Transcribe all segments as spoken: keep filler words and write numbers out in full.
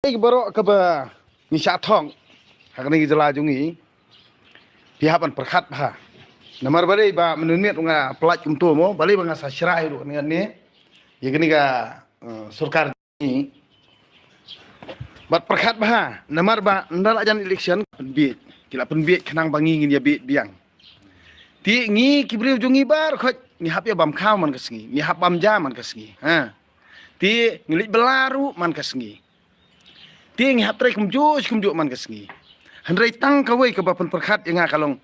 Ki baroh kaba ngi shah thok ha kane ka jylla jong ngi, phi hap ban pyrkhat bha. Namar balei ba mynmiet nga pynlait kumto mo, balei ba nga sa shrai ruh kane, ïa kane ka, eh, sorkar jong ngi. Bad pyrkhat bha, namar ba ynda la jan election pynbiej, ki la pynbiej khnang ba ngi ngin ïa biej biang. Te ngi ki briew jong ngi baroh khoit ngi hap ïa bam khaw man ka sngi, ngi hap bam ja man ka sngi, ha. Te ngi leit bylla ruh man ka sngi. Te ngi hap trei kumjuh kumjuh man ka sngi. Hynrei tang kawei kaba pynpyrkhat ïa nga ka long,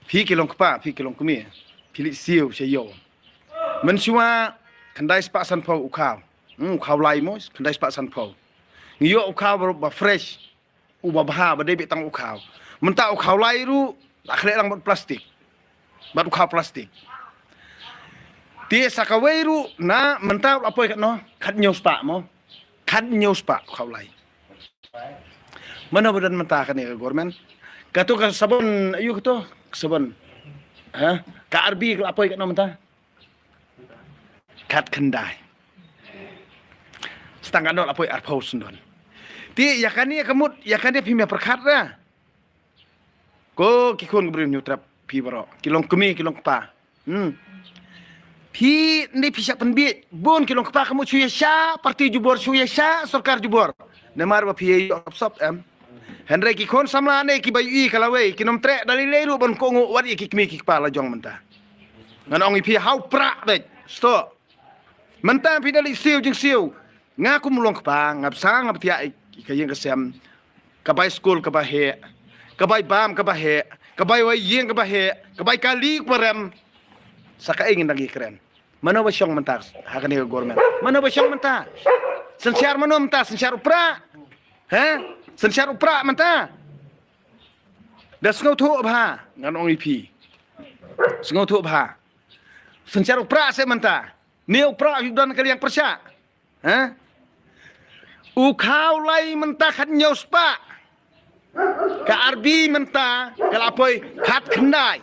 phi ki long kpa, phi ki long kmie, phi leit siew sha ïew. Mynshuwa khyndai spah sanphew u khaw. Hmm, u khaw lai mo, khyndai spah sanphew. Ngi ïoh u khaw ba, ba fresh, uba bha, ba dei beit tang u khaw. Mynta u khaw lai ruh la khleh lang bad plastik, bad u khaw plastik. Te sa kawei ruh na mynta u la poi katno, khathynñiew spah mo, khathynñiew spah u khaw lai. Mano ba don mynta kane ka government? Kato ka sabon, aïu kato ka sabon, ha? Ka Arbi ka la poi katno mynta? Khatkhyndai. Sa tang katno la poi, arphew sendon. Te ïa kane ka mut, ïa kane phim ïa pyrkhat ra. Ko ki khun ki briew Hynñiewtrep, phi baroh, ki long kmie ki long kpa. Hmm. Phi, ynda phi shah pynbiej, bun ki long kpa ka mut shu ïa shah parti jubor, shu ïa shah sorkar jubor. Namar ba phi ïoh sop sop, em. Hynrei ki khun samla ne kiba ïohi ka lawei, kin ym treh da lei lei ruh ban kohnguh wat ïa ki kmie ki kpa la jong mynta. Ngan ong ïa phi, ha u prah beit, stop. Mynta phi da leit siew jingsiew. Nga kum u long kpa, nga bsa nga btiah ïa ka ïing ka sem. Ka bai skul kaba heh, ka bai bam kaba heh, ka bai wai ïing kaba heh, ka bai kali kaba rem. Sa kaei ngin dang ïakren? Mano ba shong mynta ha kane ka government? Mano ba shong mynta? Synshar mano mynta? Synshar u prah. He? Synshar u prah mynta. Da sngewthuh bha, ngan ong ïa phi. Sngewthuh bha. Synshar u prah seh mynta. Ne u prah u don ka liang pyrshah. Ha? U khaw lai mynta khathynñiew spah. Ka Arbi mynta ka la poi khatkhyndai.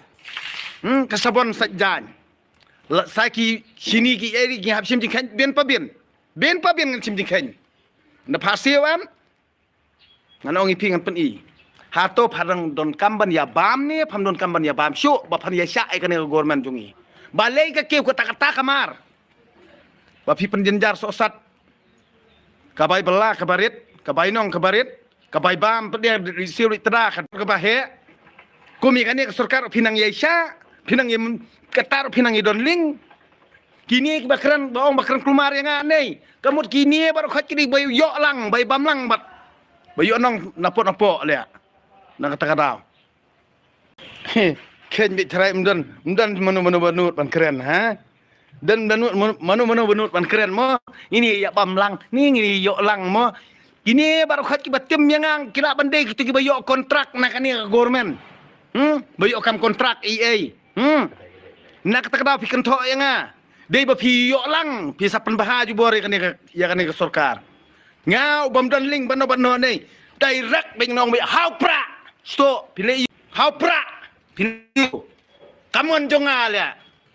Hmm, ka sabon sait jaiñ. La sa ki shini ki eri ki hap shim jingkheiñ, bien pa bien. Bien pa bien ngan shim jingkheiñ. Na pha siew em. Ngan ong ïa phi, ngan pyni. Hato pha dang donkam ban ïa bam ne pham donkam ban ïa bam shuh ba phan ïa shah ïa kane ka government jong ngi? Balei ka kiew kata kata ka mar? Ba phi pynjynjar sohsat. Ka bai bylla kaba rit, ka bai nong kaba rit, ka bai bam pyndiang, siew rit tda kaba heh. Kum ïa kane ka sorkar phi nang ïa shah, phi nang ïa kata phi nang ïa don lieng. Kine kiba kren, ba ong ba kren kulmar ïa nga nei. Ka mut kine baroh khoit ki dei ba ïoh lang, ba bam lang bad ba ïoh nong napoh napoh leh. Na kata ka daw. Khein beit tharai ym don, ym don mano mano ba nud ban kren, ha? Don ba nud, mano mano ba nud ban kren mo. Ini ïa bam lang, ni ini ïoh lang mo. Kine baroh khoit kiba tim ïa nga ki lah ban dei kito kiba ïoh kontrak na kane ka government. Hmm? Ba ïoh kam kontrak ei ei. Hmm. Na kata ka daw phi kynthoh ïa nga. Dei ba phi ïoh lang, phi sa pynbha jubor ïa kane ka, ïa kane ka sorkar. Nga u bym don lieng bano bano nei. Direct beit nga ong beit ha u prah. Stop, phi leh ha u prah. Phi leh. Kam ngan jong nga leh.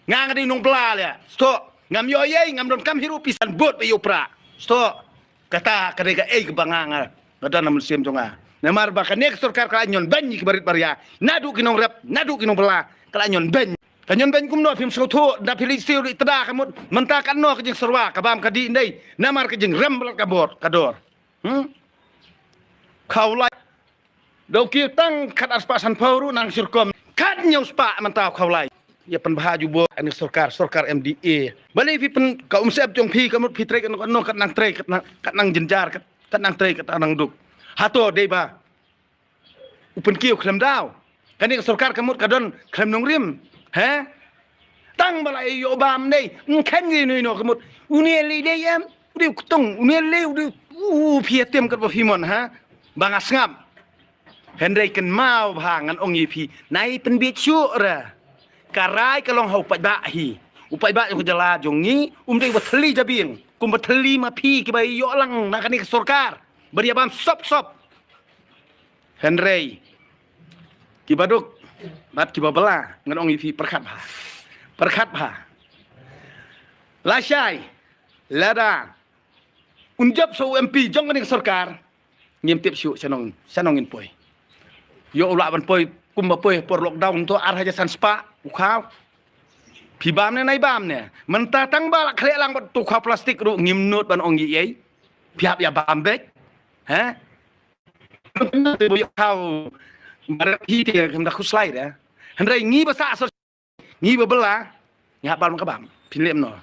Nga nga dei nongbylla leh. Stop. Ngam ïoh ei, ngam donkam hi ruh, phi san bud beit ha u prah. Stop. Kata ka dei kaei kaba nga nga don ha mynsiem jong nga. Namar ba kane ka sorkar ka la ñion beiñ ïa ki barit baria. Naduh ki nongrep, naduh ki nongbylla, ka la ñion beiñ. Ka ñion beiñ kumno, phim sngewthuh, da phi leit siew leit tda ka mut. Mynta katno ka jingsyrwa, ka bam ka dih ndei. Namar ka jingrem bad ka bor, ka dor. Hmm? Khaw lai. Da u kiew tang khatar spah sanphew ruh nang syrkom. Khathynñiew spah mynta u khaw lai. Ïa pynbha jubor ïa kane ka sorkar, sorkar M D A. Balei phi pyn, ka umsyep jong phi ka mut phi trei katno katno, kat nang trei, kat nang, kat nang jynjar, kat, kat nang trei, kat nang duk. Hato dei ba u pynkiew khlem daw? Kane ka sorkar ka mut ka don khlem nongrim. He? Tang ba la ïoh bam dei. Ngin khein ïa uno uno ka mut. Une lei dei em. U dei u ktung. Une lei u dei. U phi ïa tem kat ba phi mon, ha? Ba nga sngap. Hynrei kynmaw bha, ngan ong ïa phi, nai pynbiej shuh re. Ka rai ka long ha u paidbah hi. U paidbah jong ka jylla jong ngi um dei ba thylli jabieng, kum ba thylli ma phi kiba ïoh lang na kane ka sorkar. Ba ïa bam sop sop. Hynrei kiba duk bad kiba bylla, ngan ong ïa phi, pyrkhat bha. Pyrkhat bha. Lashai lada un jop sa u M P jong kane ka sorkar, Ngim tip shuh shanong shanong ngin poi. Ïoh u lah ban poi kumba poi por lockdown to ar hajar san spah u khaw. Phi bam ne nai bam ne. Mynta tang ba la khleh lang bad tu khaw plastik ruh ngim nud ban ong ïa ei. Phi hap ïa bam bek. He? Te bu ïa khaw. Mar phi te kam da khuslai de. Hynrei ngi ba sa asor ngi ba bela. Ngi hap bam ka bam. Phin lem no.